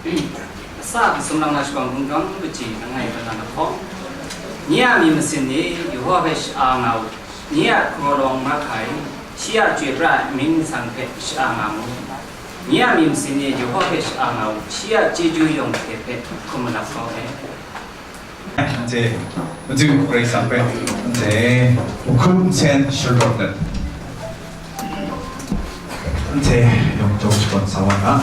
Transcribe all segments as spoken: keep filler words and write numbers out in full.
Asa hpasum lang na shawng hkungtawng kaji langai kalang lahkawng, nye a myit masin ni Yawhawh hpe sha-a nga u, nye a galaw lawng mahka e, shi a chyoi pra ai amying ningsang hpe sha-a nga mu. Nye a myit masin ni Yawhawh hpe sha-a nga u, shi a chyeju yawng hte hpe hkum malap kau ai. Anhte maju Karai Kasang hpe anhte hku nsen sharawt let, anhte yawng jawng shagun sa wa ga.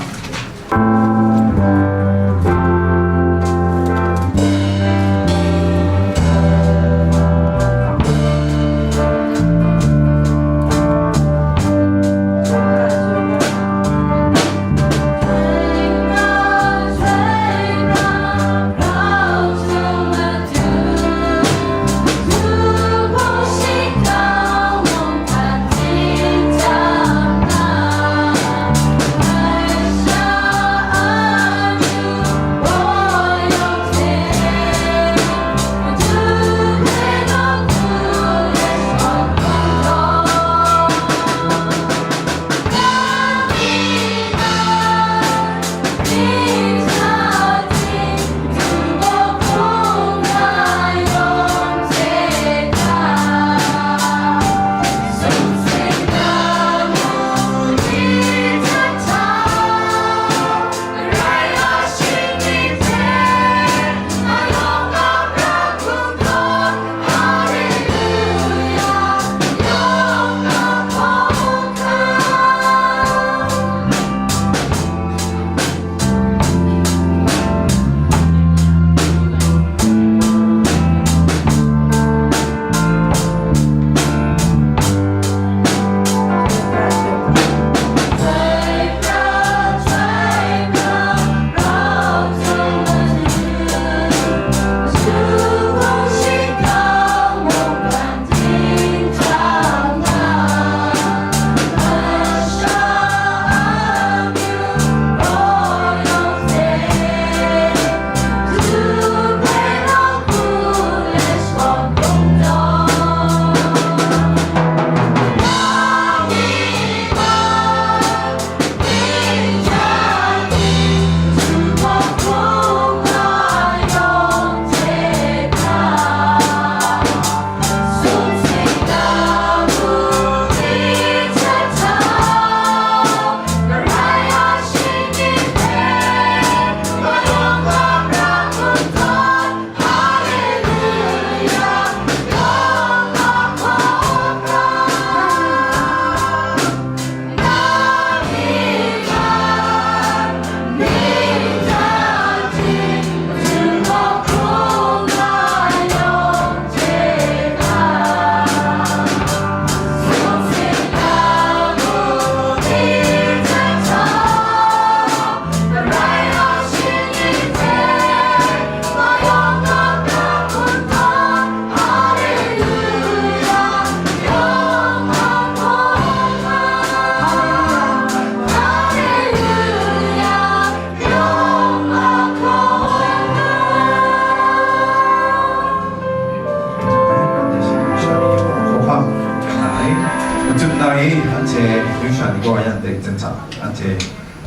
Machut na i, anhte Grisha ni gaw yan dai hten hta, anhte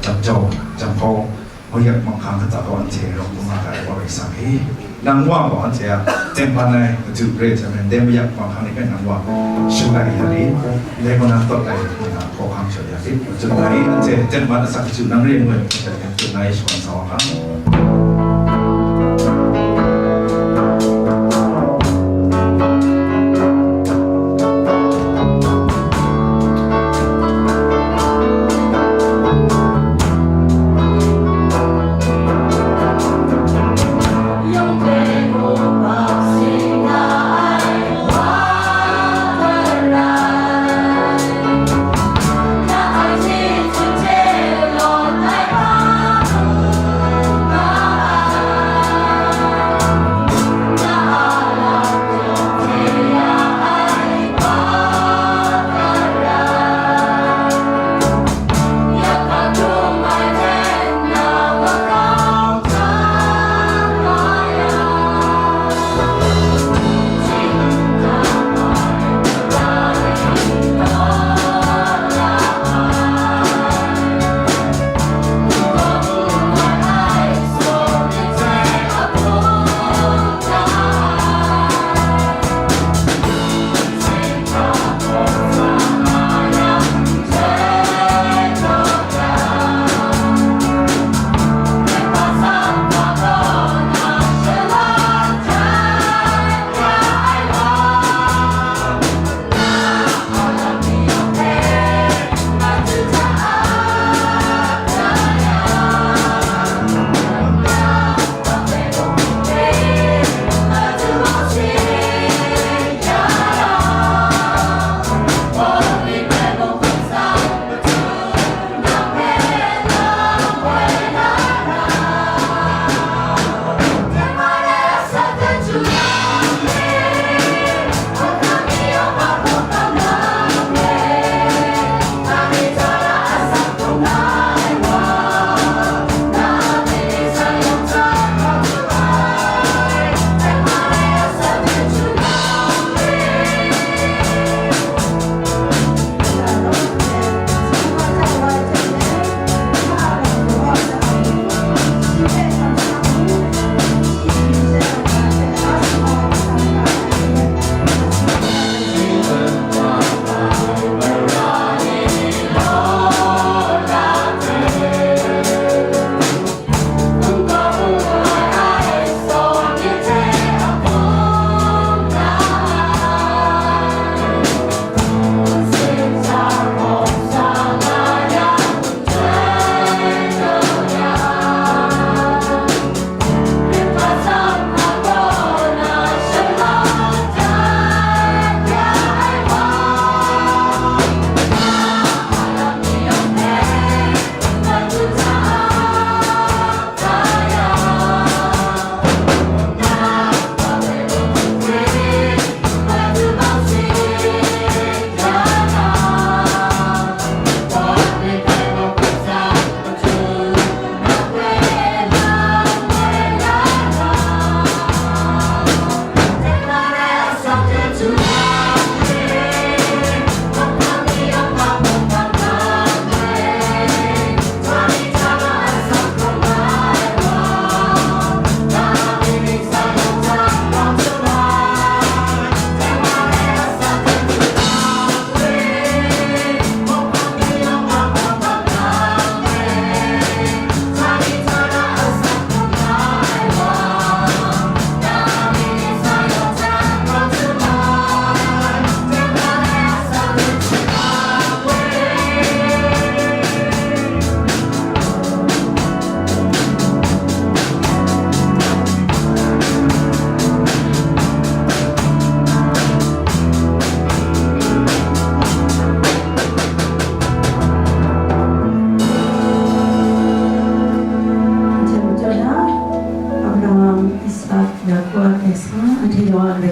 jam jau, jam hkau, hkau yak manghkang hkata gaw anhte rawng hkrum nga ga ai wa rai sa i. Nang wa gaw anhte a tengman ai machut re ai hte maren, dai mayak manghkang ni hpe nang wa shu ai ya i, dai gaw nang tawt ai ni a hkau hkang shaw ya i, machut na i, anhte tengman asak machut nang re ngu ai hte machut na i shawan sa wa ga.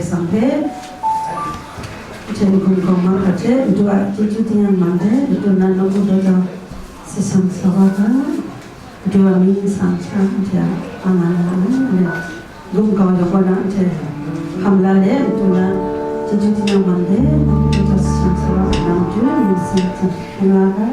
Sang hpe, hten hkum hkawm ma hkra hte, Madu a chyeju tingnyang man hte, Madu nan nawku daw daw, sa shang sa wa ga, Madu a mying nsang hta anhte a nga nga ai, gum kau yawng kaw na anhte hkam la let, Madu nan chyeju tingnyang man hte, Madu sa shang sa wa ga, Madu mying nsang hta nga ga.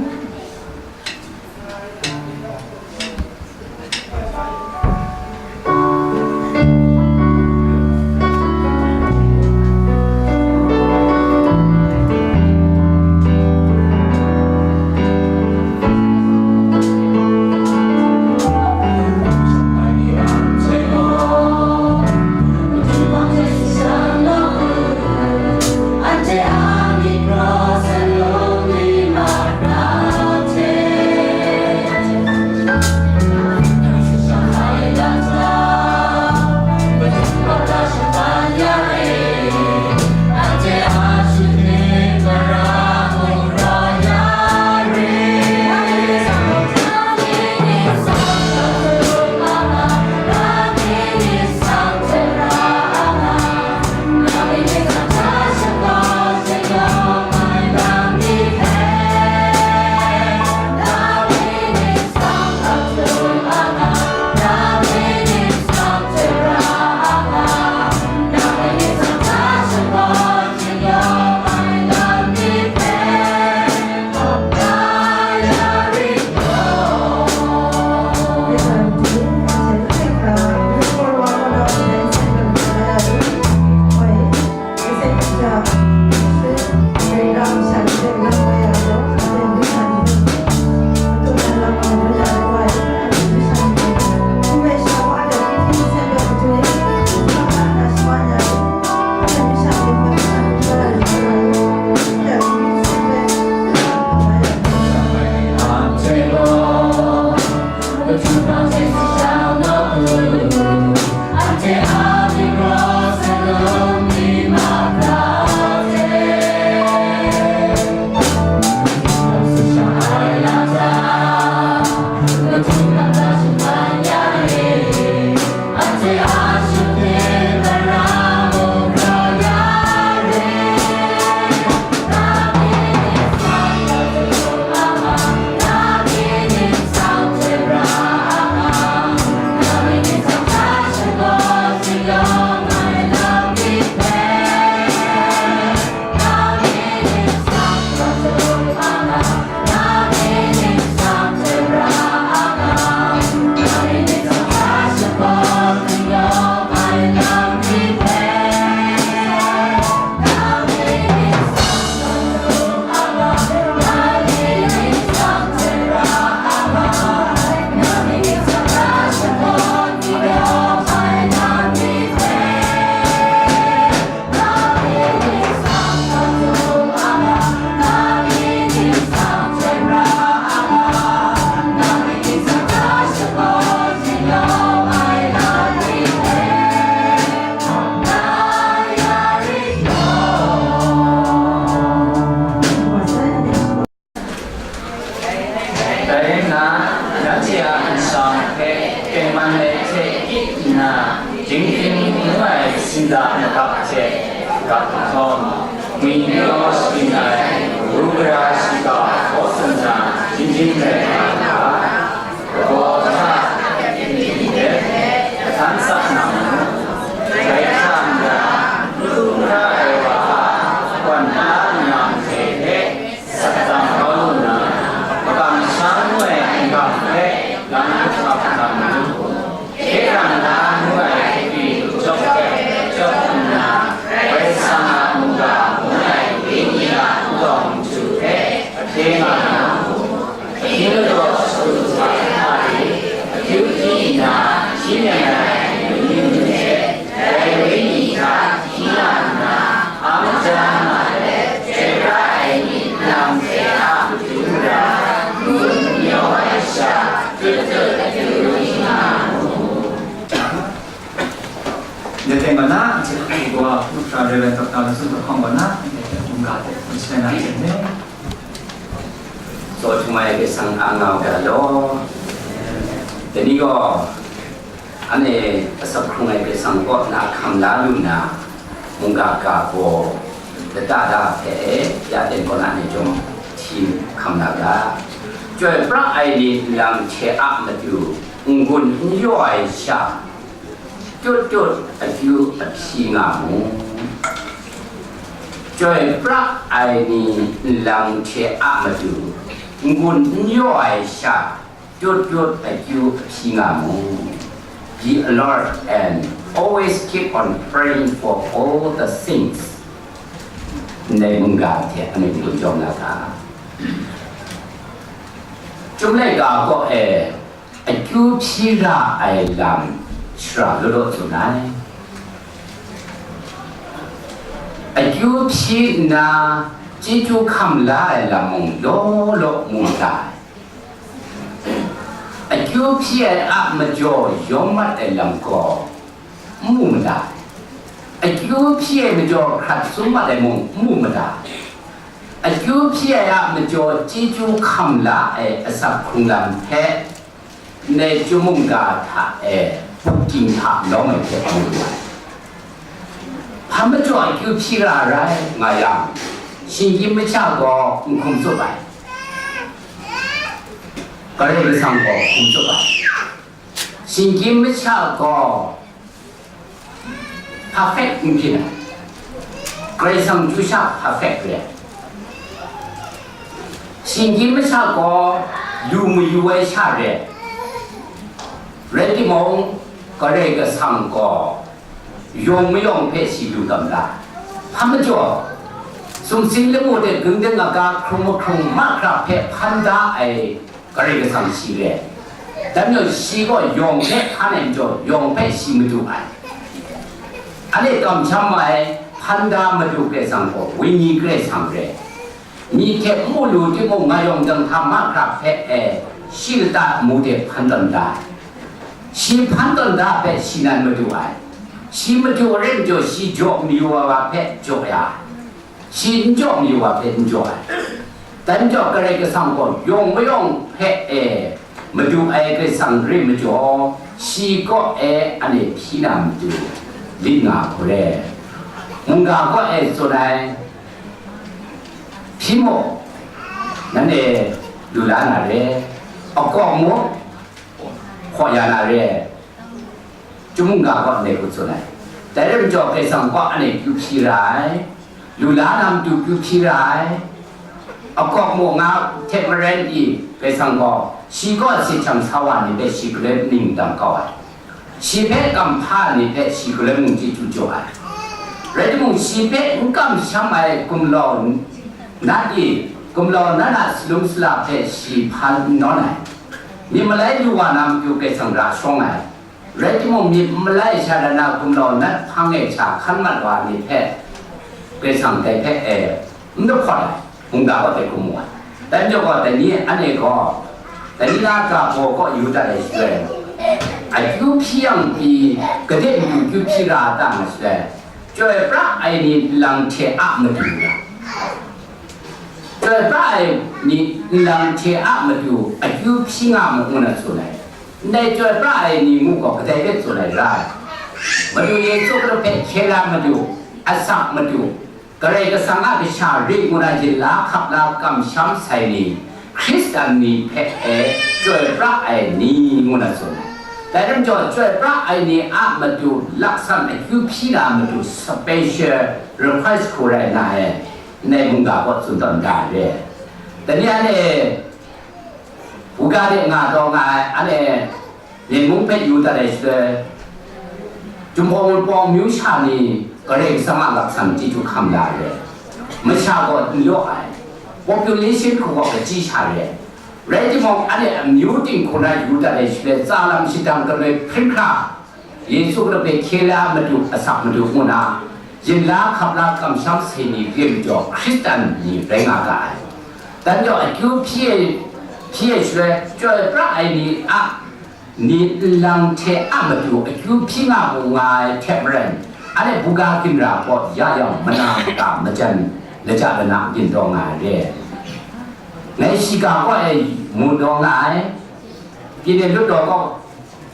Dai rai nna, nanhte a nshang hpe tengman ai hte gyit nna, Jingting ngu ai sinda magap hte gap nhtawm, ngwi pyaw sharin ai, ru gara shiga hkaw tsun na, jin jin rai nga ga, kabaw hta, hte, jahtan tsap na mu, dai hta n-ga, n-gun hkra ai wa a, kawan la nna, hte hte, Sakdang kau lu na, makam sha ngu ai hkam hpe, lang hkap na mayu, hkye rang la ngu ai hkri jawk hpe jawk nna, Karai Kasang a mungga ngu ai wenyi a n-gawng nhtu hpe ahkye nga na mu. Ahkying ladaw shadu hta hta e, akyu hkyi nna, hkyi nem ai wenyi hte, dai wenyi hta hkyi nga nna, ang ja nga let, chyoi pra ai myit lam hte a matu mara, n-gun n-yaw ai sha, tut tut akyu hkyi nga mu. Ndai teng kaw na, anhte hku gaw, Luhkra Rev. Doctor Lasun Lahkawng kaw na, ndai hte mungga hte hpung sharai na hte ne, tsaw htung ai hpe sang a nga u ga law. Dai ni gaw, Anhte asak hkrung ai hpe sang kaw na hkam la lu na, Mungga ga gaw lata da hte ya ten kaw na ni chyawm hti hkam na ga, chyoi pra ai ni nlang hte a matu n-gun n yaw ai sha, tyut tyut akyu ahpyi nga mu. Chyoi pra ai ni nlang hte a matu n-gun n yaw ai sha, tyut tyut akyu ahpyi nga mu. Be alert and always keep on praying for all the things. Ndai mungga hte anhte gun jawm na ga, Chyum laika kaw e akyu hpyi ra ai lam shara law law tsun ai. Akyu hpyi nna chyeju hkam la ai lam mung law law mu mada ai. Akyu hpyi ai a majaw yawng mat ai lam gaw n mu mada ai. Akyu hpyi ai majaw hkrat sum mat ai mung n mu mada ai. Akyu hpyi ai a majaw chyeju hkam la ai asak hkrung lam hpe, ndai chyum mungga hta e buk ting hta lawm ai hte mu lu ai. Hpa majaw akyu hpyi ra rai nga yang, shinggyim masha gaw n hkum tsup ai. Karai Kasang gaw hkum tsup ai. Shinggyim masha gaw perfect n byin ai. Karai Kasang chyu sha perfect re ai. Shinggyim masha gaw lu mayu ai sha re ai. Rai timung, Karai Kasang gaw yawng mayawng hpe shi lu tam da. Hpa majaw, sumsing lamu de gungdeng aga hkrung mahkrung mahkra hpe hpan da ai Karai Kasang shi re ai. Dan yawng shi gaw yawng hpe hkan ai majaw, yawng hpe shi madu ai. Anhte kamsham ai hpan da madu Karai Kasang gaw, Wenyi Karai Kasang re ai. Myi hte n mu lu timung, nga yawng dang hta mahkra hpe e, shi lata amu de hpan tawn da ai. Shi hpan tawn da hpe shi nan madu ai. Shi madu ai rai majaw, shi jaw mayu wa wa hpe jaw ya ai. Shi n jaw mayu wa hpe n jaw ai. Dan jaw, Karai Kasang gaw yawng mayawng hpe e madu ai Karai Kasang rai majaw, shi kaw e anhte hpyi na matu lit nga hkau re. Mungga kaw e tsun ai, hpyi mu, nanhte lu la na re, akawk mu, hkaw ya na re. Chyum mungga kaw ndai hku tsun ai. Dai rai majaw, Karai Kasang kaw anhte kyu hpyi ra ai, lu la na matu kyu hpyi ra ai, akawk mu nga hte maren i, Karai Kasang gaw shi kaw se hkyang sa wa ni hpe shi galoi ning dam kau ai, shi hpe kamhpa ni hpe shi galoi mung chyeju jaw ai. Rai timung, shi hpe n kamsham ai gumlau nat i, gumlau nat a salum sala hpe shi hpan n nawn ai. Myit malai lu wa na matu Karai Kasang ra shawng ai. Rai timung, myit malai sha dan na gumlau nat hpang e sha hkan mat wa ni hpe Karai Kasang dai hpe e n dahpawt ai, mungga kaw dai hku mu ai. Dai majaw gaw, dai ni anhte gaw, dai ni na ga baw kaw yu dat ai shaloi, akyu hpyi yang pyi, gade matu kyu hpyi ra a ta nga shaloi, chyoi pra ai ni nlang hte a matu ra, chyoi pra ai ni nlang hte a matu akyu hpyi nga mu, ngu na tsun ai. Ndai chyoi pra ai ni ngu gaw kadai hpe tsun ai ra ai? Madu Yesu Hkristu hpe hkye la matu, asak matu, Karai Kasang a kasha ring ngu na yin la hkap la kamsham sai ni, Hkristan ni hpe e chyoi pra ai ni ngu na tsun ai. Dai lam jaw, chyoi pra ai ni a matu laksan akyu hpyi na matu special request hku rai na e, ndai mungga kaw tsun tawn da re. Dai ni anhte buga de nga taw nga ai, anhte Myen mung hpe yu dat ai shaloi, Jinghpaw Wunpawng amyu sha ni Karai Kasang a laksan chyeju hkam la re. Masha gaw n yaw ai, population hku gaw kachyi sha re. Rai timung, anhte amyu ting hku na yu dat ai shaloi, tsa lam shadang galoi hpring hkra, Yesu Hkristu hpe hkye la matu, asak matu ngu na, yin la hkap la kamsham sai ni re majaw, Hkristan ni rai nga ga ai. Dan jaw, akyu hpyi ai, hpyi ai shaloi, chyoi pra ai ni a ni nlang hte a matu akyu hpyi nga mu nga ai hte maren, anhte buga ginra kaw ya yang mana mata majan laja lana byin taw nga ai re. Ngai shiga kaw e mu taw nga ai, byin e lut taw kaw,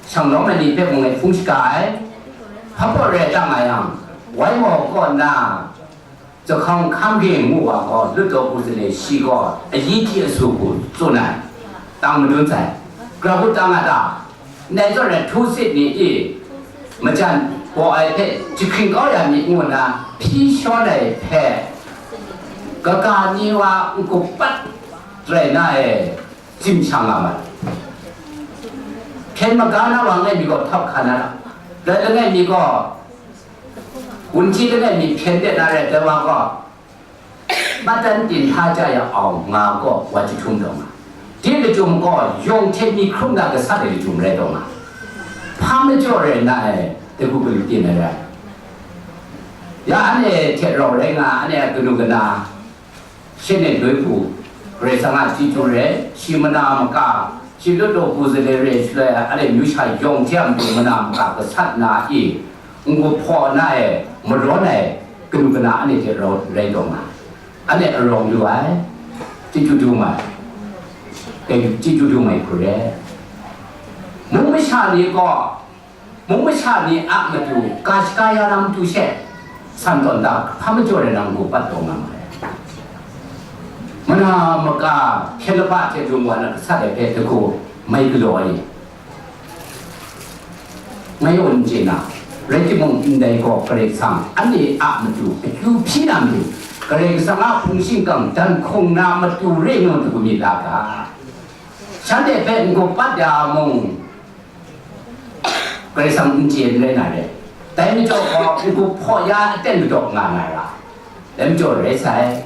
shang lawm ai ni hpe mung ngai hpung shaga ai, hpa pawt rai tang nga yang, Wai maw kaw nna, Zahkawng Hkam Ging ngu wa gaw, lutdaw ku zale shi gaw ayi hti asu hku tsun ai, tang madun sai. Gara hku tang a ta? Ndai zawn rai, htu sit ni i, majan baw ai hpe jahkring kau ya myit ngu nna hpyi shawn ai hpe, kaga ni wa n-gup pat rai na e, tsim shang nga ma ai. Hpyen maga na wa langai mi gaw htawk hkan na ra, dai langai mi gaw, gunhti langai mi hpyen de na rai, dai wa gaw, matan tin hta ja ya au nga gaw, wa chyahtum taw nga. Dai lachyum gaw yawng hte mi hkrum na gasat ai lachyum rai taw nga. Hpa majaw rai na ai, dai hku galu tin ai rai. Ya anhte hte rau rai nga, anhte a kanu kana, she net loi hku, Karai Kasang a chyeju rai, shi mana maka, shi lutdaw ku zale rai shaloi, anhte amyu sha yawng hte a matu mana maka gasat na i, n-gup hpaw na e, marawn ai kanu kana anhte hte rau rai taw nga, anhte arawng lu ai, chyeju dum ai, dai chyeju dum ai hku re. Mung masha ni gaw, mung masha ni a matu ga shaga ya na matu she, san tawn da hpa majaw rai na n-gup pat taw nga ma ai. Mana maka hpyen laba hte lung wa na gasat ai hpe dai hku mai galaw ai. Ngai yaw n chye na, rai timung, ndai gaw Karai Kasang anhte a matu akyu hpyi na matu, Karai Kasang a hpung shingkang dan hkung na matu re ngu dai hku myit la ga. Shanhte hpe n-gup pat ya mung, Karai Kasang n chye n rai na re. Dai majaw gaw, n-gup hpaw ya aten gadawk nga na ra, dai majaw rai sai.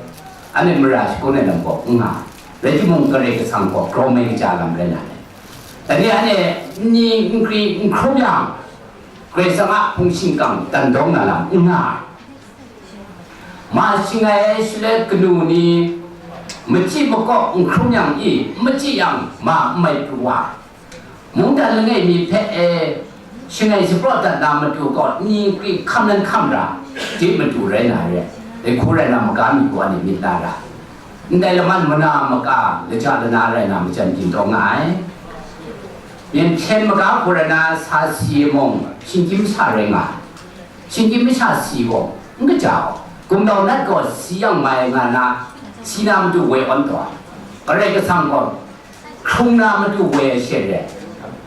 Anhte mara shagun ai lam gaw n nga, rai timung, Karai Kasang gaw grau mai kaja lam rai na re. Dai ni anhte nni nkri n hkrum yang, Karai Kasang a hpung shingkang dan dawng na lam n nga ai. Ma shangai ai shaloi kanu ni, machyi makawk n hkrum yang i, machyi yang ma n mai pru wa ai. Mungdan langai mi hpe e shangai shapraw dat na matu gaw, nni nkri hkam nan hkam ra, dip matu rai na re, dai hku rai na, maga mi gaw ni myit na ra, ndai laman mana maka laja lana rai na majan gindaw nga ai. Myen hpyen maga hku rai na sa si mung, shinggyim masha rai nga ai. Shinggyim masha si gaw, n kaja gaw, gumlau nat gaw si yang mai nga na, si na matu woi awn taw ai. Karai Kasang gaw hkrung na matu woi ai she re.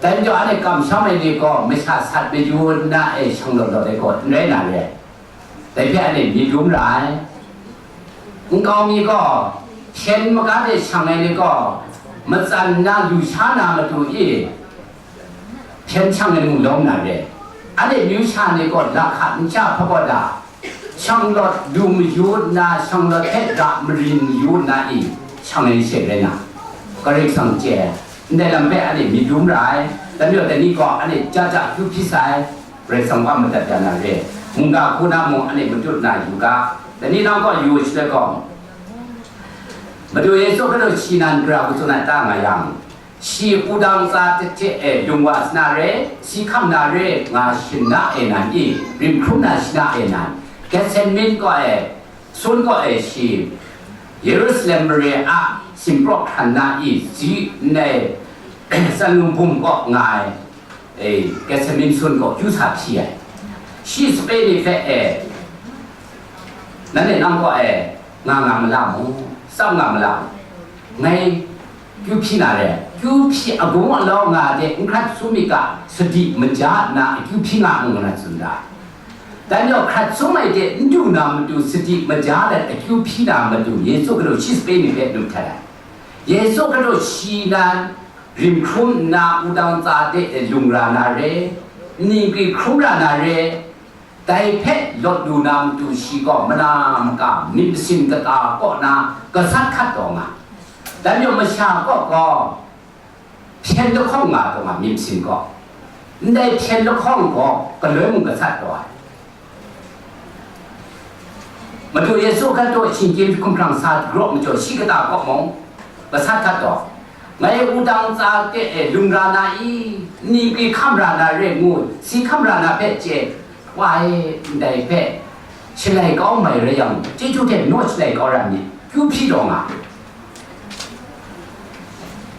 Dai majaw, anhte kamsham ai ni gaw masha sat mayu nna e shang lawt lawt ai gaw n rai na re. Dai hpe anhte myit dum ra ai. Nkau mi gaw, hpyen maga de shang ai ni gaw, matsan nna lu sha na matu i, hpyen shang ai mung lawm na re. Anhte amyu sha ni gaw, lahka n sha hpa gaw da, shang lawt lu mayu nna, shang lawt hpe ga marin mayu nna i, shang ai she rai na, Karai Kasang chye ai. Ndai lam hpe anhte myit dum ra ai. Dai majaw, dai ni gaw anhte ja ja akyu hpyi sai, Karai Kasang wa madat ya na re. Mungga hku na mung anhte matut na yu ga. Dai ni nang gaw yu shaloi gaw, Madu Yesu Hkristu shi nan gara hku tsun ai ta nga yang, shi wudang tsa hte hte e lung wa sa na re, si hkam na re, nga shana e nan i, rim hkrum na shana e nan, Gethsemane kaw e, sun kaw e shi, Yerusalem mare a simpraw hkran na i, si ndai tsan lung bum kaw nga ai, e, Gethsemane sun kaw kyu sa hpyi ai. Shi sape ni hpe e, nanhte nang kaw e nga nga ma la mu, tsap nga ma la mu, ngai kyu hpyi na re, kyu hpyi agung alau nga de, n hkrat sum myit ga, sadi maja nna akyu hpyi nga mu, ngu na tsun da. Dai majaw, hkrat sum ai de n du na matu, sadi maja let akyu hpyi na matu, Yesu Hkristu shi sape ni hpe lut htat ai. Yesu Hkristu shi nan rim hkrum nna, wudang tsa de e lung ra na re, nni nkri hkrum ra na re, dai hpe lawt lu na matu shi gaw mana maka myit masin kata kaw na gasat hkat taw nga. Dai majaw masha kaw gaw hpyen lahkawng nga taw nga, myit masin gaw. Ndai hpyen lahkawng gaw galoi mung gasat taw ai. Madu Yesu Hkristu shinggyim hkumhkrang sa dagraw majaw, shi kata kaw mung gasat hkat taw, ngai wudang tsa de e lung ra na i, nni nkri hkam ra na re ngu, si hkam ra na hpe chye, wa e, ndai hpe shalai kau mai rai yang, chyeju hte naw shalai kau ra myit, kyu hpyi taw nga.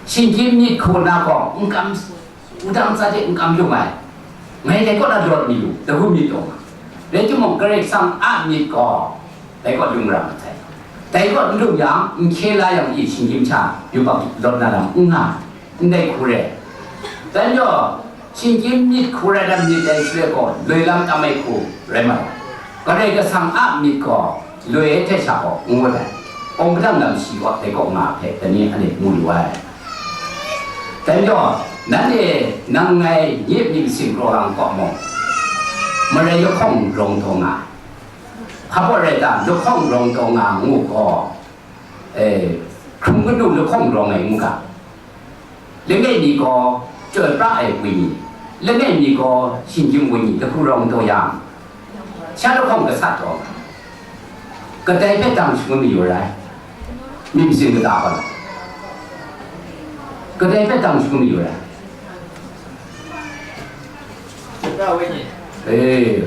Shinggyim myit hku na gaw n kam, wudang tsa de n kam lung ai, ngai dai kaw na lawt mi lu, dai hku myit taw nga. Rai timung, Karai Kasang a myit gaw dai kaw lung ra masai. Dai kaw n lung yang, n hkye la yang i, shinggyim sha yubak lawt na lam n nga, ndai hku re. Dan jaw, shinggyim myit hku rai lam myit dai shaloi gaw, loi lam tam ai hku rai mai. Karai Kasang a myit gaw loi ai hte sha gaw n ngut ai. Awng padang lam shi gaw dai kaw nga hpe, dai ni anhte mu lu ai. Dan jaw, nanhte nang ngai nye myit masin raw lang kaw mung, marai lahkawng rawng taw nga ai. Hpa baw rai ta, lahkawng rawng taw nga ngu gaw, eh, hkrung kanu lahkawng rawng ai ngu ga. Langai mi gaw chyoi pra ai wenyi, langai mi gaw shinggyim wenyi, lahku rawng taw yang, sha lahkawng gasat taw nga. Kadai hpe dang shangun mayu rai? Myit masin kata gaw, kadai hpe dang shangun mayu rai? Chyoi pra wenyi. Eh,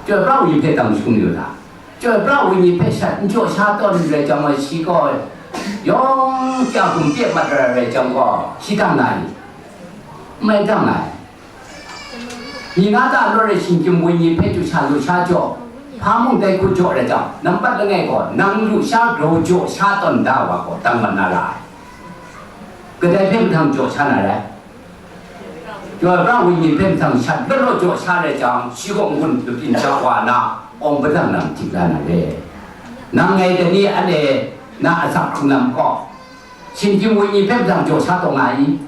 chyoi pra wenyi hpe dang shangun mayu ta? Chyoi pra wenyi hpe shat n jaw sha tawn rai jang gaw, shi gaw yawng hkya hkum pye mat ra rai jang gaw, shi dang na i? N mai dang ai. Myi na ta law rai shinggyim wenyi hpe jaw sha, lu sha jaw, hpa mung dai hku jaw rai jang, nang pat langai gaw, nang lu sha grau jaw sha tawn da wa gaw, dang mat na ra ai. Kadai hpe mahtang jaw sha na rai? Chyoi pra wenyi hpe mahtang shat law law jaw sha rai jang, shi gaw n-gun labyin ja wa na, awng padang lam dik la na re. Nang ngai dai ni anhte na asak hkrung lam gaw, shinggyim wenyi hpe mahtang jaw sha taw nga i?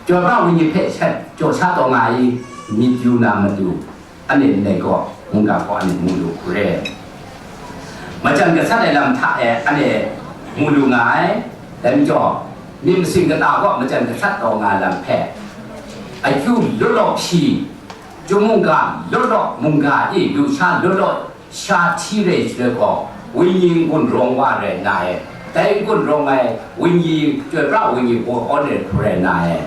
Chyoi pra wenyi hpe shat jaw sha taw nga i? Myit yu na matu, anhte ndai gaw, mungga gaw anhte mu lu hku re. Majan gasat ai lam hta e anhte mu lu nga ai. Dai majaw, myit masin kata gaw majan gasat taw nga ai lam hpe, akyu law law hpyi, chyum mungga law law mungga e lu sha law law sha hti rai shaloi gaw, wenyi n-gun rawng wa rai na e. Dai n-gun rawng ai wenyi, chyoi pra wenyi gaw awn rai hku rai na e.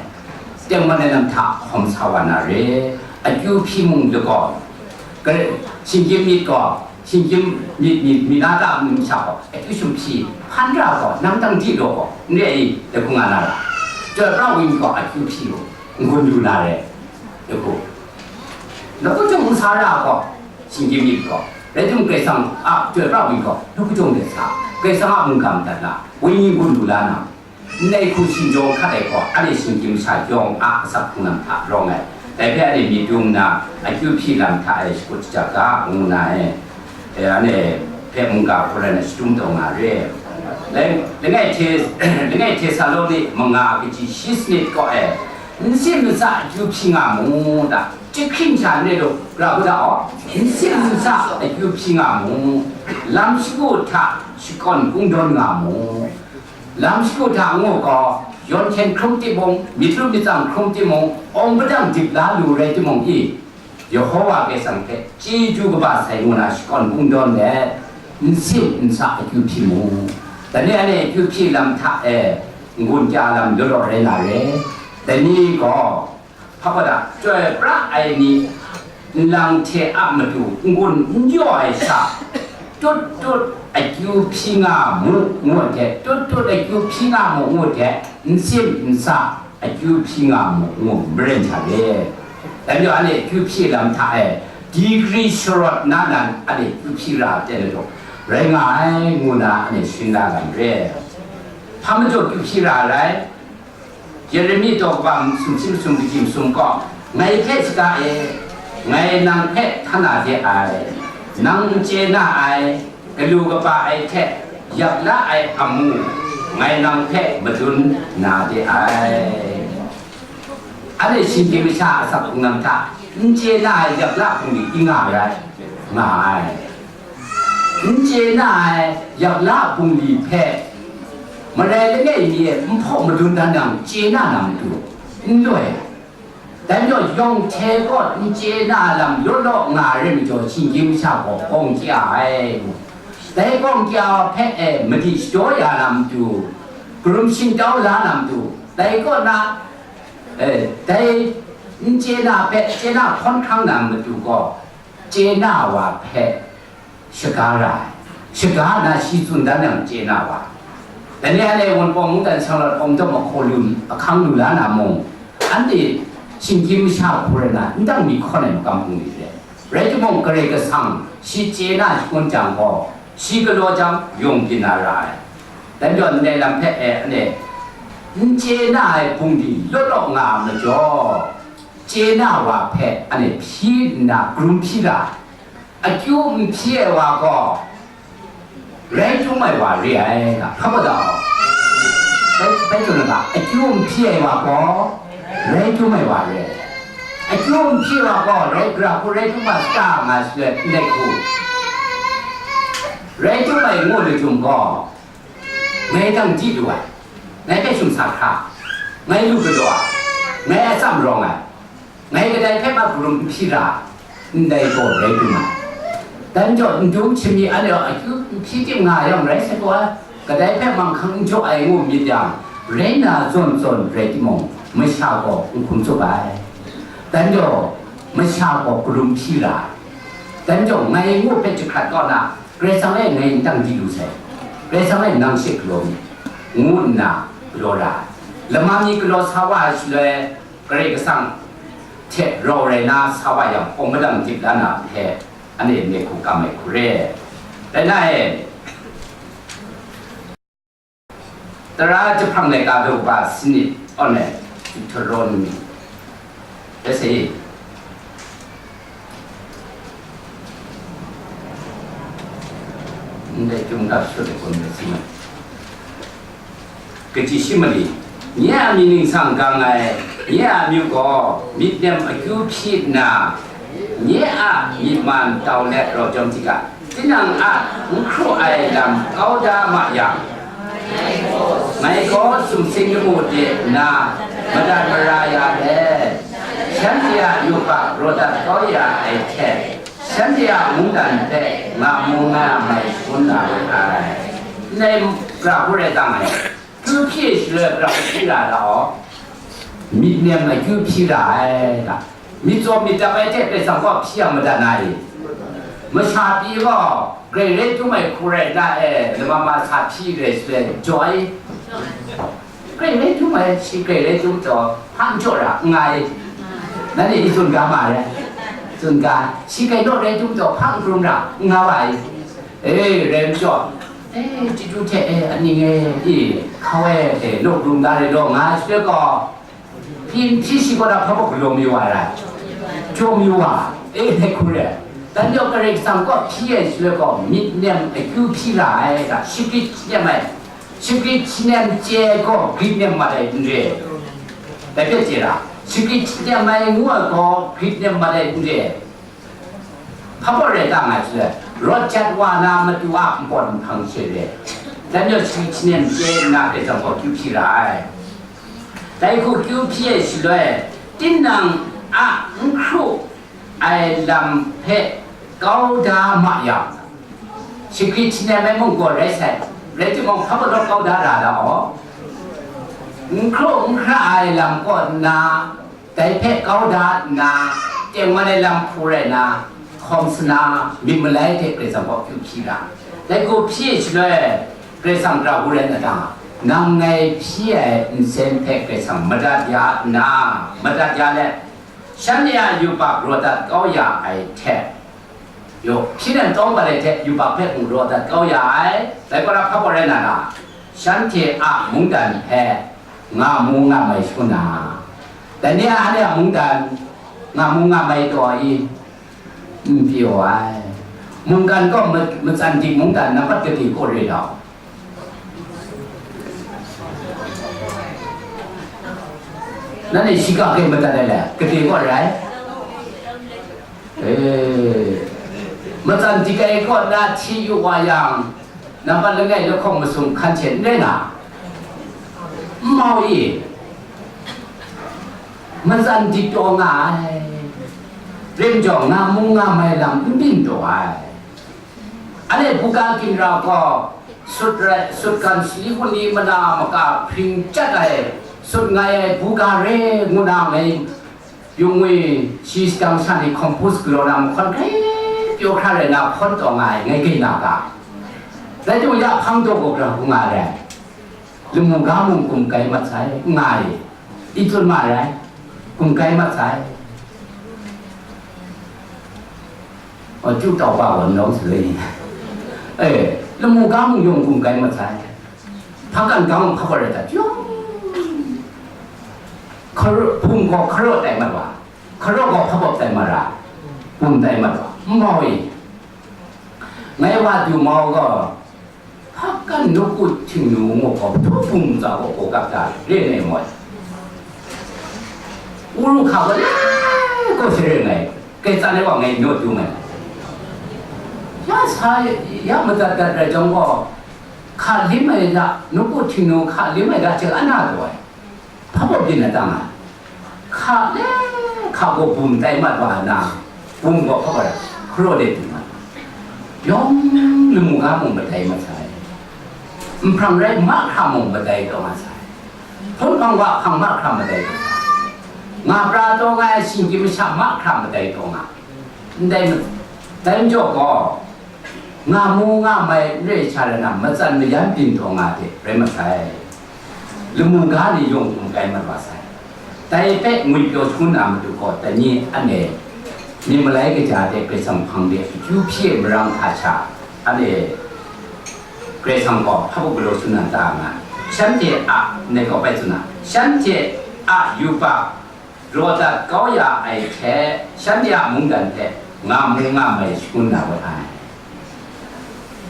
Tengman ai lam hta hkawm sa wa na re. Akyu hpyi mung lagaw, shinggyim myit gaw, shinggyim myit, myit, myit na ta mung sha gaw, akyu shum hpyi, hpan ra gaw, nang dang di law gaw, n re ai, dai hku nga na ra. Chyoi pra wenyi gaw akyu hpyi u, n-gun lu na re, dai hku. Law kau jung n sa ra gaw, shinggyim myit gaw, rai timung, Karai Kasang a chyoi pra wenyi gaw, law kau jung de sa, Karai Kasang a mungga madat na, wenyi n-gun lu la na, ndai hku shingjaw hkat ai gaw, anhte shinggyim sha yawng a asak hkrung lam hta rawng ai. Dai hpe anhte myit dung nna, akyu hpyi lam hta e shakut shajak ga, ngu na e. E, anhte hpe mungga hku rai na shadum taw nga re. Lang-, langai hte, langai Htesaloni manga kaji shi sanit kaw e, n sin n sa akyu hpyi nga mu da. Chyahkring sha n re lu, ra ga da aw, n sin n sa akyu hpyi nga mu. Lam shagu hta shakawn kungdawn nga mu. Lam shagu hta ngu gaw, yawn hkyen hkrum timung, myit lu myit tsang hkrum timung, awng padang dip la lu rai timung i, Yehova Karai Kasang hpe chyeju kaba sai ngu na shakawn kungdawn let, n sin n sa akyu hpyi mu. Dai ni anhte akyu hpyi lam hta e, n-gun kya lam law law rai na re. Dai ni gaw, hpa gaw da, chyoi pra ai ni nlang hte a matu n-gun n jaw ai sha, tut tut akyu hpyi nga mu, ngu ai hte, tut tut akyu hpyi nga mu, ngu ai hte, n sin n sa akyu hpyi nga mu, ngu maren sha re. Dai majaw, anhte akyu hpyi lam hta e, degree sharawt na nan anhte akyu hpyi ra ai hte na jaw, rai nga ai, ngu na anhte sharin la lam re. Hpa majaw akyu hpyi ra ai rai? Yeremi daw kaba sumshi masum kaji masum gaw, ngai hpe shaga e, ngai nang hpe htan na de ai, nang n chye na ai, galu kaba ai hte yak la ai amu, ngai nang hpe madun na de ai. Anhte shinggyim masha a asak hkrung lam hta, n chye na ai yak la hpung ni i nga rai? Nga ai. N chye na ai yak la bungli hpe, marai langai mi e n hpaw madun dan yang, chye na na matu, n loi ai. Dai majaw, yawng hte gaw n chye na lam law law nga ai rai majaw, shinggyim masha gaw gawng chya ai. Dai gawng chya hpe e madi shadaw ya na matu, karum shingtau la na matu, dai kaw na, e, dai n chye na hpe chye na hkawn hkrang na matu gaw, chye na wa hpe shaga ra ai. Shaga na shi tsun dan yang chye na wa. Dai ni anhte Wunpawng mungdan sanglawt awng dawm ahkaw lu, ahkang lu la na mung, anhte shinggyim masha hku rai na, n dang mi hkawn ai makam hpung ni re. Rai timung, Karai Kasang shi chye na shangun jang gaw, shi galaw jang yawng byin na ra ai. Dai majaw, ndai lam hpe, e, ane, n chye na ai bungli law law nga ai majaw, chye na wa hpe ane hpyi nna, karum hpyi ra ai. Akyu n hpyi ai wa gaw, rai tum ai wa re ai, nga hpa majaw, bai, bai tsun ai ga, akyu n hpyi ai wa gaw, rai tum ai wa re ai. Akyu n hpyi ai wa gaw, rai, gara hku rai tum ai, sata nga shaloi, ndai hku rai tum ai ngu lachyum gaw, ngai dang di lu ai, ngai hpe shum sa hkra, ngai lu galaw ai, ngai atsam rawng ai, ngai kadai hpe ma karum n hpyi ra, ndai gaw rai tum ai. Dai majaw, n dum hkying mi, anhte akyu n hpyi tim nga ai yang rai sai gaw, kadai hpe manghkang n jaw ai ngu myit yang, rai na zawn zawn rai timung, masha gaw n hkum tsup ai. Dai majaw, masha gaw karum hpyi ra ai. Dai majaw, ngai ngu hpe jahkrat kau na, Karai Kasang e ngai n dang di lu sai, Karai Kasang e nang she galaw mi, ngu nna galaw ra ai. Lama mi galaw sa wa ai shaloi, Karai Kasang hte rau rai na sa wa yang, hpawng madang dip la na hpe, ane, nehku kam ai hku re. Dai na e, Tara jahprang laika daw kaba sanit, aw, Deuteronomy, ese, ndai chyum ga shut ai gaw, ese, kaji shi mali, nye a myit ningsang gang ai, nye a amyu gaw myit nem akyu hpyi nna, nye a myit man tau let rau jawm hti ga, tinang a n hkru ai lam kau da ma yang, ngai gaw sumsing lamu de nna madat mara ya let, shanhte a yubak raw dat kau ya ai hte, shanhte a mungdan hpe nga mu nga mai shangun na we ai. Ndai gara hku rai tang ai, akyu hpyi shaloi gara hku hpyi ra law, myit nem akyu hpyi ra ai ga, myit tsaw myit dap ai hte Karai Kasang gaw hpyi yang madat na i? Masha pyi gaw, grai rai tum ai hku rai na e, lama ma sa hpyi rai shaloi, jaw ai. Grai rai tum ai, shi grai rai tum taw, hpa n jaw ra, n nga ai. Nanhte i tsun ga ma ai? Tsun ga, shi grai naw rai tum taw, hpa n hkrum ra, n nga wa ai. E, rai n jaw. E, chyeju hte, e, aning e, i, hkau e, e, naw hkrum da rai law, nga ai shaloi gaw, hpyi n hpyi shi kaw na hpa baw galaw mayu wa ai rai? Jaw mayu wa, e, dai hku re. Dan yawng Karai Kasang kaw hpyi ai shaloi gaw, myit nem akyu hpyi ra ai ga, shagrit nem ai, shagrit nem chye ai gaw, grit nem mat ai n re. Dai hpe chye ra, shagrit nem ai ngu ai gaw, grit nem mat ai n re. Hpa baw rai tang ai shaloi, rawt jat wa na matu a npawt nhpang she re. Dan yawng shagrit nem chye nna, Karai Kasang gaw akyu hpyi ra ai. Dai hku akyu hpyi ai shaloi, tinang a n hkru ai lam hpe kau da ma yang, shagrit nem ai mung gaw rai sai, rai timung, hpa galaw kau da ra law, n hkru n hkra ai lam kaw nna, dai hpe kau da nna, tengman ai lam hku rai na, hkawm sana, myit malai hte Karai Kasang gaw akyu hpyi ra. Dai hku hpyi shaloi, Karai Kasang gara hku rai na ta, nang ngai hpyi ai nsen hpe Karai Kasang madat ya nna, madat ya let, shanhte a yubak raw dat kau ya ai hte, yaw, hpyi nem tawng mat ai hte yubak hpe mung raw dat kau ya ai, dai gaw na hpa gaw rai na ta? Shanhte a mungdan hpe nga mu nga mai shangun na, dai ni a, anhte a mungdan nga mu nga mai taw i? N pyi ai. Mungkan gaw ma-, matsan dik mungdan nampat kade kaw re dau? Nanhte shika hkrai madat ai le, kade kaw rai? E, matsan dik ai kaw na hti yu wa yang, nampat langai lahkawng masum hkan hte n rai na? N mau i? Matsan dik taw nga ai. Rim jawng, nga mu nga mai lam n byin taw ai. Anhte buga ginra gaw, sut rai, sutgan sali hkun ni mana maka hpring chyat ai, sut ngai ai buga re ngu na ngai, yung ngwi shi shadang sha ni compose galaw na mahkawn hkrai pyaw hkra rai na hkawn taw nga ai, ngai grai na ga. Rai timung, ya hpang taw gaw gara hku nga ai rai. Lamu ga mung gumkai mat sai, n nga ai, i tsun ma ai rai, gumkai mat sai. Wa ju tau pa wa nau sa le. Eh, lamu ga mung yawng kum kai ma sai. Hpa kan ga mung hpa wa rai ta. Yawng. Hkar-, hpung gaw hkaraw tai mat wa. Hkaraw gaw hpa bawp tai mat ra. Hpung tai mat wa. N mau i. Ngai wa du mau gaw. Hpa kan nawku Htingnu ngu hkawm htu bum tsa gaw gaw gap da re ngai moi. Uru hka gaw lai gaw share ngai, kai tsa ngai wa ngai naw du ngai. Ya sa, ya madat dat rai jang gaw, hka lim ai da, nawku Htingnu hka lim ai da, chye ana gaw ai. Hpa baw byin na tang a? Hka le hka gaw bum tai mat wa na, bum gaw hpa gaw hkaraw de byin mat. Yawng lamu ga mung madai mat sai. Nhprang rai mahkra mung madai taw nga sai. Hpun hpang wa hpang mahkra madai taw nga. Nga pra taw nga ai shinggyim masha mahkra madai taw nga. Ndai ma-, dai majaw gaw, nga mu nga mai n re ai sha rai na, matsan mayan byin taw nga hte rai masai. Lamu ga ni yawng hkum kai mat wa sai. Dai hpe ngwipyaw shangun na matu gaw, dai ni anhte myit malai kaja hte Karai Kasang hpang de akyu hpyi ai marang hta sha, anhte Karai Kasang gaw hpa galaw shangun na ta nga ai. Shanhte a, ndai gaw bai tsun na, shanhte a yubak raw dat kau ya ai hte, shanhte a mungdan hte nga mu nga mai shangun na we ai.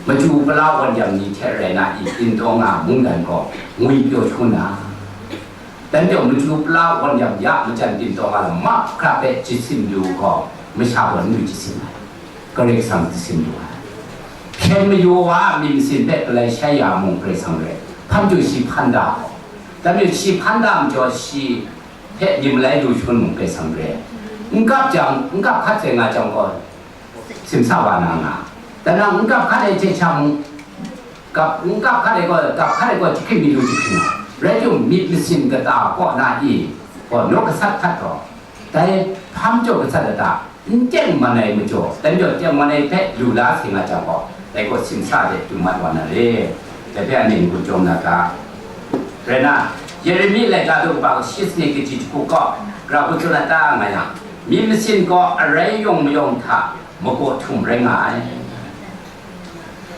Machyu pala wan yang ni hte rai na i, byin taw nga mungdan gaw ngwipyaw shangun na. Dan jau machyu pala wan yang ya majan byin taw nga lam mahkra hpe jasin lu gaw, masha gaw n lu jasin ai. Karai Kasang jasin lu ai. Hpyen mayu wa a myit masin hpe galai shai ya mung Karai Kasang rai. Hpang jaw shi hpan da gaw. Dan jau shi hpan da majaw shi hpe myit malai lu shangun mung Karai Kasang re ai. N kap jang, n kap hkat sai nga jang gaw, simsa wa na nga. Dan nang n kap hkat ai hte sha mung, kap, n kap hkat ai gaw, kap hkat ai gaw jahkring mi lu jahkring ai. Rai timung, myit masin kata kaw na i, gaw naw gasat hkat gaw, dai hpang jaw gasat kata, n teng man ai majaw, dan jau teng man ai hpe lu la sai nga jang gaw, dai gaw simsa de du mat wa na re. Dai hpe anhte n-gun chyawm na ga. Rai na, Yeremi laika daw kaba shi sanit kaji jahku gaw, gara hku tsun ai ta nga yang, myit masin gaw arai yawng mayawng hta magaw htum rai nga ai.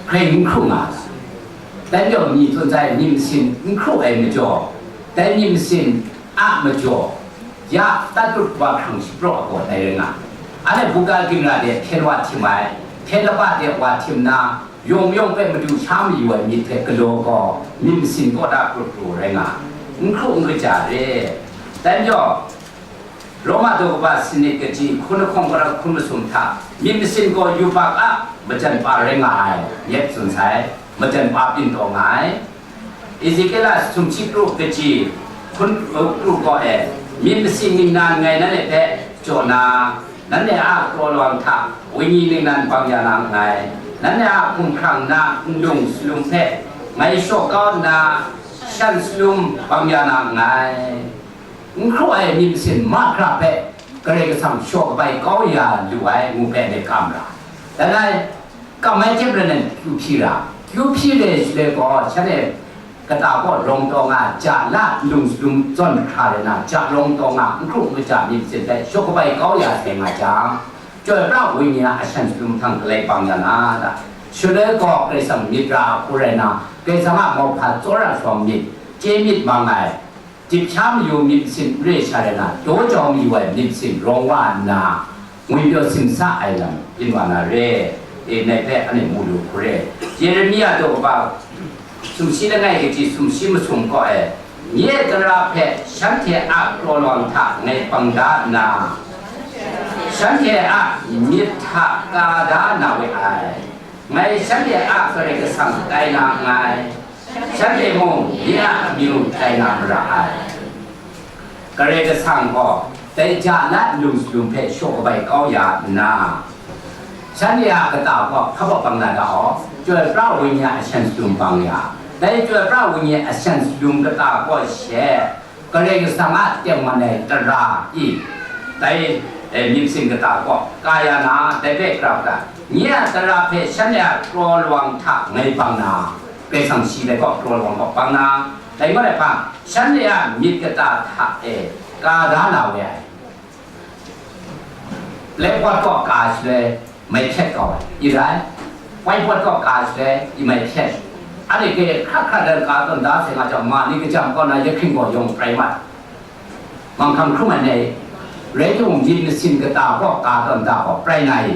Hkrai n hkru nga ai. Dan jau ni tsun sai myit masin n hkru ai majaw, dai myit masin a majaw, ya tat lut wa hkrang shapraw ai gaw dai rai nga ai. Anhte buga ginra de hpyen wa htim ai, hpyen laba de wa htim na, yawng yawng hpe madu sha mayu ai myit hte galaw gaw, myit masin kaw da pru pru rai nga ai, n hkru n kaja re. Dan jau, Roma daw kaba sanit kaji hkun lahkawng kara hkun masum hta, myit masin gaw yubak a majan pa rai nga ai, myit tsun sai, majan pa byin taw nga ai. Ezekiela sumshi kru kaji hkun, uh, kru kaw e, myit masin ningnan ngai nanhte hpe jaw na, nanhte a kraw lawang hta wenyi ningnan bang ya na nngai, nanhte a hkumhkrang na nlung salum hpe ngai shaw kau nna, shan salum bang ya na nngai. N hkru ai myit masin mahkra hpe Karai Kasang shaw kabai kau ya lu ai ngu hpe myit kam ra. Langai, kam ai hte maren kyu hpyi ra, kyu hpyi re shaloi gaw, shanhte kata kaw rawng taw nga, ja la nlung salum zawn hkra rai na, ja rawng taw nga, n hkru n kaja myit masin hpe shaw kabai kau ya sai nga jang, Chyoi pra Wenyi a ashan salum hta galai bang ya na ta? Shaloi gaw Karai Kasang myit ra a hku rai na, Karai Kasang a mauhpa tsawra shawng myit, chye myit mang ai, dip sha mayu myit masin n re sha rai na, daw jau mayu ai myit masin rawng wa nna, ngwipyaw simsa ai lam byin wa na re, e, ngai hpe anhte mu lu hku re. Yeremia daw kaba sumshi langai kaji sumshi masum kaw e, nye tara hpe shanhte a kraw lawang hta ngai bang da nna, shanhte a myit hta ka da na we ai. Ngai shanhte a Karai Kasang tai na nngai, shanhte mung nye a amyu tai na mara ai. Karai Kasang gaw dai ja na nlung salum hpe shaw kabai kau ya nna, shanhte a kata gaw hpa bang na da aw, Chyoi pra Wenyi a ashan salum bang ya. Dai Chyoi pra Wenyi a ashan salum kata gaw she, Karai Kasang a tengman ai tara i, dai, e, myit masin kata gaw ka ya na, dai hpe grau da, nye a tara hpe shanhte a kraw lawang hta ngai bang na, Karai Kasang shi dai gaw kraw lawang gaw bang na, dai ngut ai hpang, shanhte a myit kata hta e ka da na we ai. Blackboard kaw ka shaloi, Mai hpyet kau ai, i rai, wai pawt kaw ka shaloi, i mai hpyet. Anhte hkra hkra dan ka tawn da sai nga jang, ma ni kajam kaw na, ya hkring gaw yawng prai mat. Manghkang hkrum ai ni, rai timung, myit masin kata kaw ka tawn da gaw, prai na i?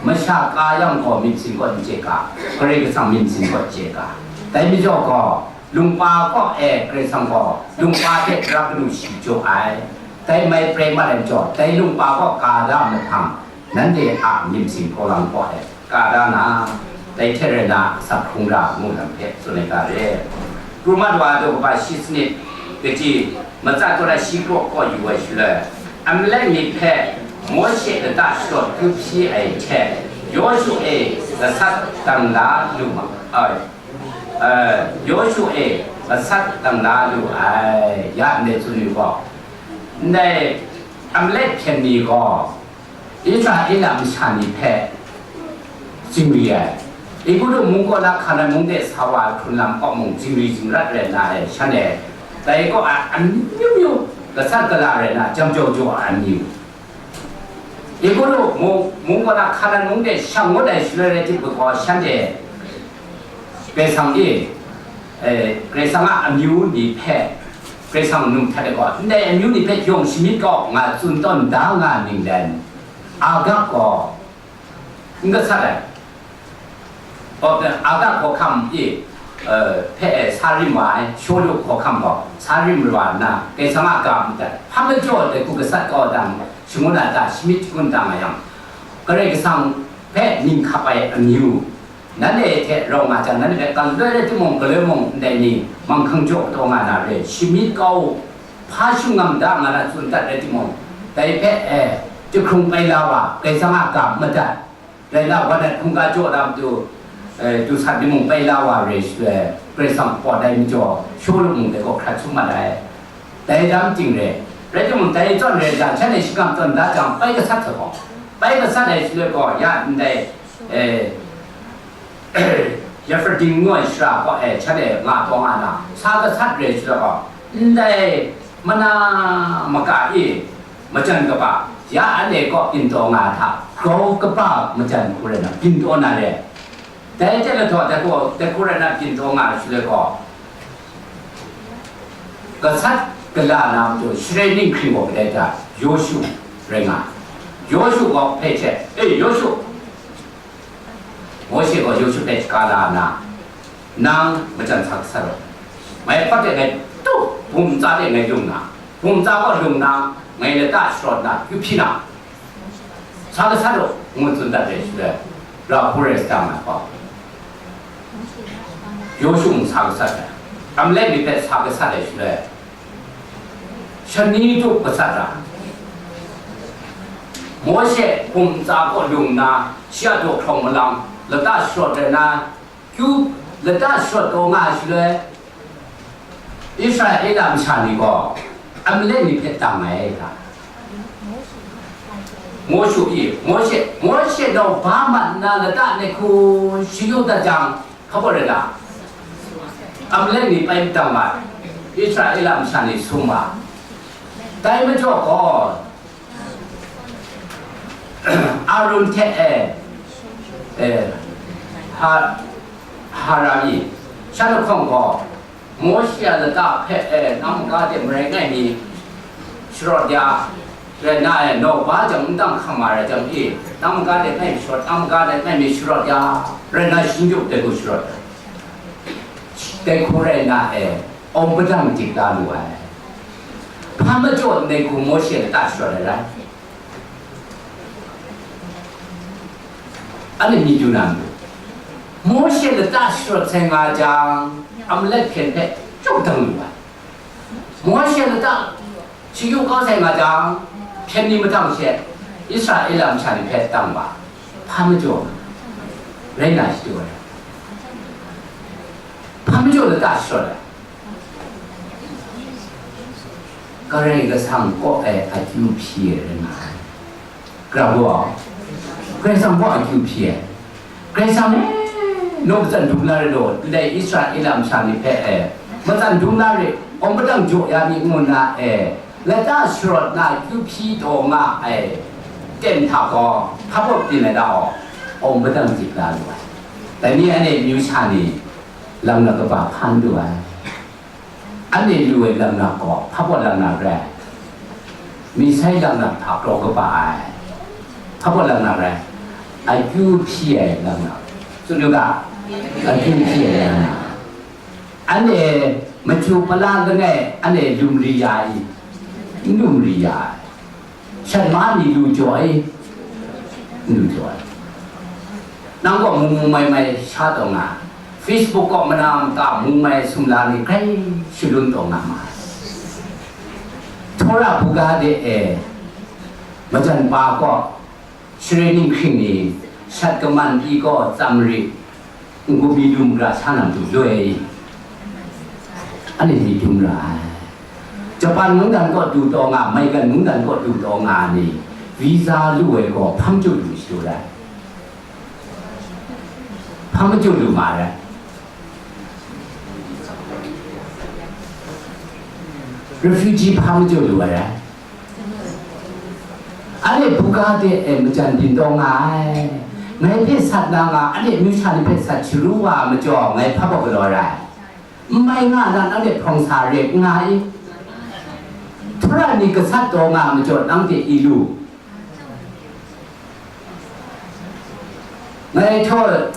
Masha ka yang gaw myit masin kaw n chye ga, Karai Kasang myit masin kaw chye ga. Dai majaw gaw, Lungpa kaw e Karai Kasang gaw, Lungpa hte tara kanu shi jaw ai. Dai mai prai mat ai majaw, dai Lungpa kaw ka da ai mahtang, nanhte a myit masin kaw lang kaw e ka da na, dai hte rai na, asak hkrung ra ngu lam hpe tsun ai ga re. Roma wa daw kaba shi sanit, kaji, matsat kaw na shi kraw kaw yu ai shaloi, Amalek myit hpe Mawshe lata sharawt kyu hpyi ai hte, Yawshu e gasat dang la lu ma ai, eh, Yawshu e gasat dang la lu ai, ya ndai tsun yu gaw, ndai Amalek hpyen ni gaw, Israela masha ni hpe zingri ai. Egutu mung kaw na Hkanan mung de sa wa ai hkrun lam kaw mung zingri zingrat rai nna e, shanhte dai kaw a amyu myu, gasat gala rai nna, jam jau jau ai amyu. Egutu mung, mung kaw na Hkanan mung de shang ngut ai shaloi rai tim gaw, shanhte Karai Kasang e, eh, Karai Kasang a amyu ni hpe, Karai Kasang num htat ai gaw, ndai amyu ni hpe yawng shamyit kau nga tsun tawn da nga ninglen, Agag gaw n gasat ai. Agag hkawhkam e, eh, hpe, eh, sa rim wa ai, Shawlu hkawhkam gaw sa rim wa nna, Karai Kasang a ga madat, hpa majaw dai hku gasat kau dang, shangun a ta, shamyit shangun ta nga yang, Karai Kasang hpe ning hkap ai amyu, nanhte hte rau nga jang, nanhte hpe galoi rai timung, galoi mung ndai ni manghkang jaw kataw nga na re, shamyit kau u, hpa shingkang da nga na tsun dat rai timung, dai hpe, eh, jahkrung pai la wa, Karai Kasang a ga madat, rai na, wa nat hkungga jaw na matu, eh, du sat ni mung pai la wa re shaloi, Karai Kasang pawt ai majaw, Shawlu mung dai gaw hkrat sum mat ai. Dai dam ting re, rai timung, dai zawn rai jang, shanhte shingkang tawn da jang, pai gasat sa gaw, pai gasat ai shaloi gaw, ya ndai, eh, Efradim ngu ai shara kaw e, shanhte nga taw nga na, sa gasat re shaloi gaw, ndai mana maka e majan kaba, ya anhte kaw byin taw nga ai hta, grau kaba majan hku rai na, byin taw na re. Dai hte lahtaw, dai gaw, dai hku rai na, byin taw nga ai shaloi gaw, gasat gala na matu, sharai ninghkring gaw kadai ta, Yawshu rai nga ai. Yawshu gaw hpe hte, "E, Yawshu," Mawshe gaw Yawshu hpe shaga la nna, "Nang majan sa gasat u. Ngai hpawt de ngai tup, bum tsa de ngai lung na, bum tsa gaw lung na, ngai lata sharawt na, kyu hpyi na, sa gasat u," ngu tsun dat ai shaloi, ra hku rai sa ai gaw, Yawshu mung sa gasat ai, Amalek ni hpe sa gasat ai shaloi, shani tup gasat ra, Mawshe bum tsa kaw lung nna, shi a daw hkrawng malang, lata sharawt ai na, kyu, lata sharawt taw nga ai shaloi, Israela masha ni gaw Amalek ni hpe tang ai hta, Mawshe i, Mawshe, Mawshe gaw ba mat nna lata nehku shayu dat jang, hpa baw rai na, Amalek ni pai matang ma ai, Israela masha ni sum ma ai. Dai majaw gaw, Arun hte, eh, eh, Ha-, Hara mi, shan lahkawng gaw, Mawshe a lata hpe, eh, nang maga de marai ngai mi sharawt ya, rai na, eh, naw ba jang n dang hkam ma rai jang e, nang maga de ngai mi sharawt, nang maga de ngai mi sharawt ya, rai na, shinggyup dai hku sharawt ai. Dai hku rai na, eh, awng padang dik la lu ai. Hpa majaw ndai hku Mawshe lata sharawt ai rai? Anhte myit yu na matu. Mawshe lata sharawt sai nga jang, Amalek hpyen hpe jaw dang lu ai. Mawshe lata shayu kau sai nga jang, hpyen ni mahtang she Israela masha ni hpe tang wa, hpa majaw rai na shadu ai? Hpa majaw lata sharawt ai? Karai Kasang kaw e akyu hpyi ai rai nga ai. Gara gaw, Karai Kasang kaw akyu hpyi ai. Karai Kasang e, naw matsan dum la re law, ndai Israela masha ni hpe e, matsan dum la re, awng padang jaw ya ni ngu nna e, lata sharawt na akyu hpyi taw nga ai. ten hta gaw, hpa baw pyin ai da aw, awng padang jik la lu ai. Dai ni anhte amyu sha ni, lam na kaba hpan lu ai. Anhte lu ai lam na gaw, hpa baw lam na rai? Misai lam na hta kraw kaba ai. Hpa baw lam na rai? Akyu hpyi ai lam na. Tsun yu ga? Akyu hpyi ai lam na. Anhte machyu pala langai, anhte lum ri ya i? N lum ri ya ai. Shat ma ni lu jaw i? N lu jaw ai. Nang gaw mu mu mai mai sha taw nga, Facebook kaw mana maka mu mai sumla ni grai shalun taw nga ma ai. Tora buga de e, majan pa kaw, share ninghking ni, shat kaman pyi gaw tsam rit, n-gu mi dum ra sha na matu loi, anhte myit dum ra ai. Japan mungdan kaw du taw nga, Maigan mungdan kaw du taw nga ni, visa lu ai gaw hpa majaw lu shadu rai? Hpa majaw lu ma rai? Refugee hpa majaw lu ai rai? Anhte buga de e majan byin taw nga ai. Ngai hpe sat na nga, anhte amyu sha ni hpe sat sharu wa majaw, ngai hpa baw galaw rai? N mai nga na, nanhte hprawng sa rep nga i? Htura ni gasat taw nga majaw, nanhte i lu? Ngai htaw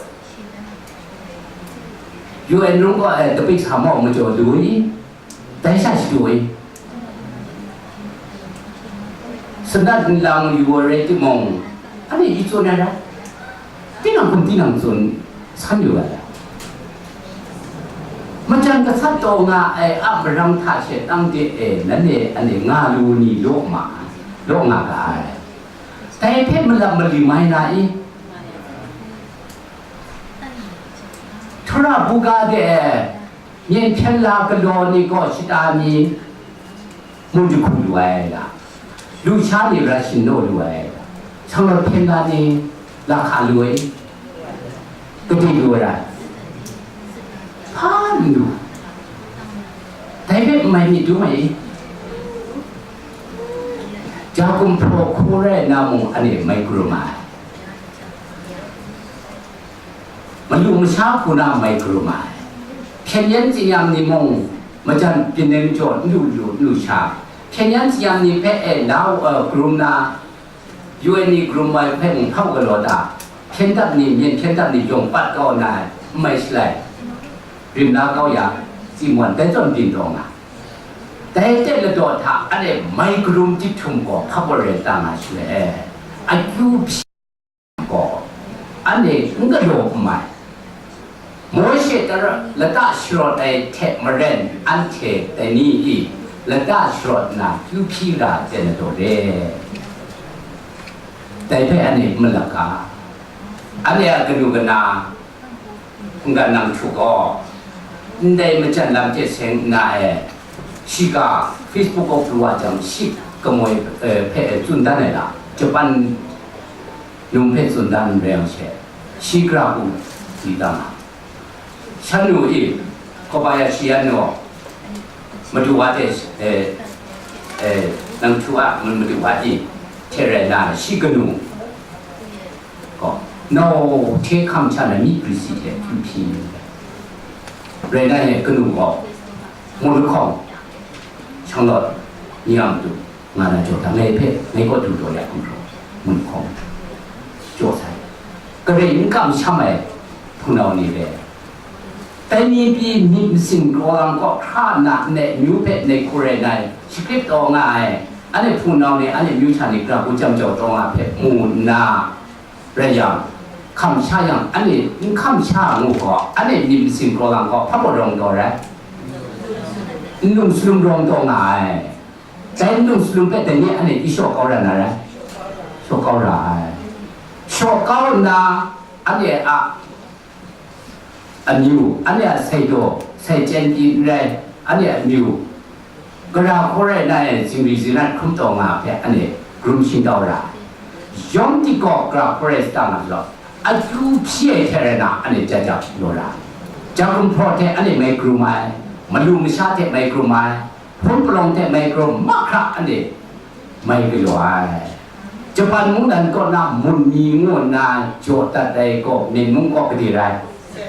U N rung gaw ai, tapik sa maw majaw lu i? Dai sha shadu i? Sanat nlang yu wa rai timung, anhte i tsun ai rai? Tinang hkum tinang tsun san yu ai. Majan gasat taw nga ai a marang hta she tang de e, nanhte anhte nga lu ni law ma, law nga ga ai. Dai hpe malap malim mai na i? Htura buga de e, myen hpyen la galaw ni gaw shata ni, mun jahku lu ai la, lusha ni rai shin naw lu ai la, shanglawt hpyen la ni, lahka lu ai, gade lu ai rai, hpa n lu, dai hpe n mai myit dum ai i? Ja gumhpraw hku rai nna mung, anhte mai krum ai. Malu masha hku na mai krum ai. Hpyen yen tsing-yam ni mung, majan byin ai majaw, n lu lu, n lu sha. Hpyen yen tsing-yam ni hpe e la u, e, krum na, U N ni krum ai hpe mung hpau galaw ta. Hpyen dap ni, myen hpyen dap ni yawng pat kau nna ai, n mai shalai. Rim la kau ya, Simon, dai zawn byin taw nga. Dai hte ladaw hta, anhte mai krum chyahtum gaw hpa baw rai ta nga shaloi e, akyu hpyi gaw, anhte n galaw hkum ai. Mawshe tara lata sharawt ai hte maren, anhte dai ni i lata sharawt nna kyu hpyi ra ten na taw re. Dai hpe anhte n malak ga, anhte a kanu kana, Hkungga nang htu gaw, ndai majan lam hte seng nna e, shiga Facebook kaw pru wa jang, shi kamoi, eh, hpe tsun dan ai la, Japan num hpe tsun dan n rai yang she, shi gara hku di dan a. Shan nu i, Kobayashi yan nu, madu wa hte, eh, eh, nang htu a, madu wa i, hte rai na, shi kanu, gaw, nau hte hkam sha na myi prisi hte hpyi hpyi rai na e, kanu gaw, mung lahkawng, shanglawt ni a matu nga na jaw hta, ngai hpe, ngai kaw du taw ya hkrum hkrum, mung lahkawng jaw sai. Karai n kamsham ai hpunau ni re, dai ni pyi myit masin kraw lang kaw hkra nna, ndai amyu hpe ndai hku rai na ai, shakrit taw nga ai, anhte hpunau ni, anhte amyu sha ni, gara hku jam jau taw nga hpe mu nna, rai yang, hkam sha yang, anhte n hkam sha ngu gaw, anhte myit masin kraw lang gaw, hpa baw rawng taw rai? N lung salum rawng taw nga ai. Dai n lung salum hpe dai ni anhte i shaw kau ra na rai? Shaw kau ra ai. Shaw kau nna, anhte a amyu, anhte a saidaw, sai chyen pyi n rai, anhte a amyu, gara hkaw rai na e, zingri zingrat hkrum taw nga hpe anhte grum shingtau ra ai. Yawng di gaw gara hkaw rai sa nga law, akyu hpyi ai hte rai na, anhte ja ja law ra ai. Ja gumhpraw hte anhte mai grum ai, malu masha hte mai grum ai, hpun palawng hte mai grum mahkra anhte mai galaw ai. Japan mungdan kaw na mun mi ngu nna jaw dat ai kaw, Myen mung kaw gade rai?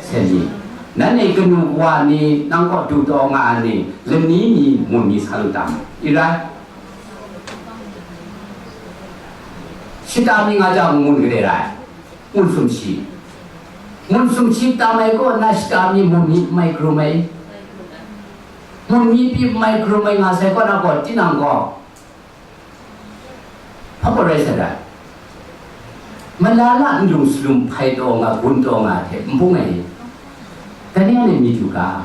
Sen mi. Nanhte kanu kawa ni nang kaw du taw nga ai ni, lani mi mun mi sa lu tam? I rai? Shata mi nga jang mun gade rai? Mun sumshi. Mun sumshi tam ai kaw na shata mi mun mi mai krum ai. Mun mi pyi mai krum ai nga sai kaw na gaw, tinang gaw hpa gaw rai sai da. Malala nlung salum hpai taw nga, gun taw nga hte n bung ai. Dai ni anhte myit yu ga.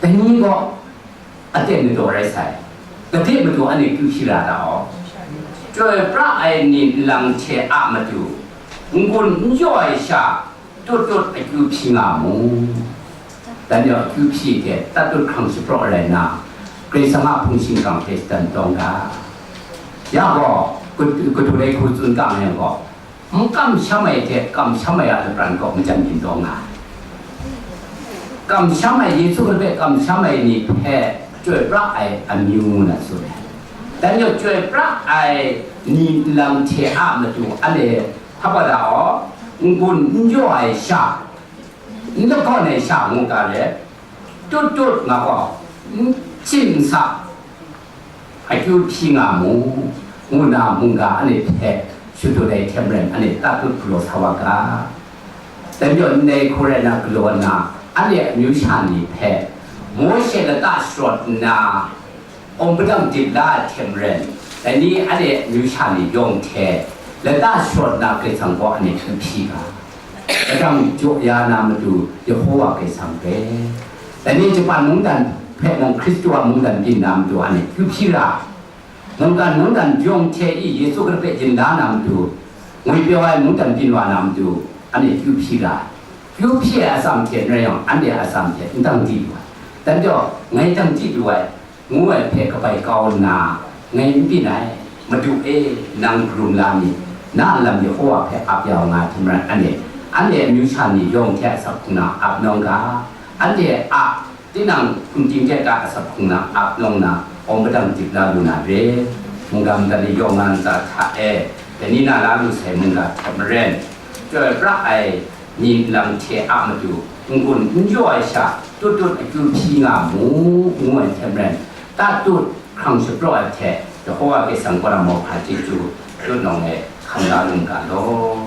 Dai ni gaw aten madaw rai sai. Gade madaw anhte kyu hpyi ra da aw. Chyoi pra ai ni nlang hte a matu, n-gun n jaw ai sha, tut tut akyu hpyi nga mu. Dan yawng akyu hpyi hte tatut hkrang shapraw rai nna, Karai Kasang a hpung shingkang hpe shatan tawng ga. Ya gaw, kut-, kut-, kut ai hku tsun ga yang gaw, n kamsham ai hte kamsham ai a lapran gaw majan byin tawng nga ai. Kamsham ai, Yesu Hkristu hpe kamsham ai ni hpe chyoi pra ai amyu ngu na tsun ai. Dan yawng chyoi pra ai ni nlang hte a matu anhte hpa gaw da aw, n-gun n jaw ai sha, n lahkawn ai sha ngu ga let, tut tut nga gaw, n hkying n sa, akyu hpyi nga mu, ngu nna mungga anhte hpe shadut ai hte maren anhte tatut galaw sa wa ga. Dan yawng ndai hku rai nna galaw nna, anhte amyu sha ni hpe Mawshe lata sharawt nna, awng padang dip la ai hte maren, dai ni anhte amyu sha ni yawng hte lata sharawt nna Karai Kasang gaw anhte hkyu hpyi ga. Padang jaw ya na matu Yehowa Karai Kasang hpe, dai ni Japan mungdan hpe mung Hkristu a mungdan byin na matu anhte kyu hpyi ra, mungkan mungdan yawng hte i Yesu Hkristu hpe yin la na matu, ngwipyaw ai mungdan byin wa na matu, anhte kyu hpyi ra. Kyu hpyi ai atsam hte n rai yang, anhte a atsam hte n dang di lu ai. Dan jaw, ngai dang di lu ai, ngu ai hpe kabai kau nna, ngai n byin ai, Madu e, nang karum la mi, na a lam Yehowa hpe ap ya u nga hte maren anhte, anhte amyu sha ni yawng hte asak hkrung na ap nawng ga, anhte a tinang hpungdim hte ka asak hkrung na ap nawng na, awng padang dip la lu na re, mungga madat ni yawng nga ntsa hta e, dai ni na la lu sai mungga hte maren, chyoi pra ai, ni nlang hte a matu, n-gun n jaw ai sha, tut tut akyu hpyi nga mu, ngu ai hte maren, tatut hkrang shapraw ai hte, Yehowa Karai Kasang kaw na mauhpa chyeju tut nawng e hkam la lu n ga law.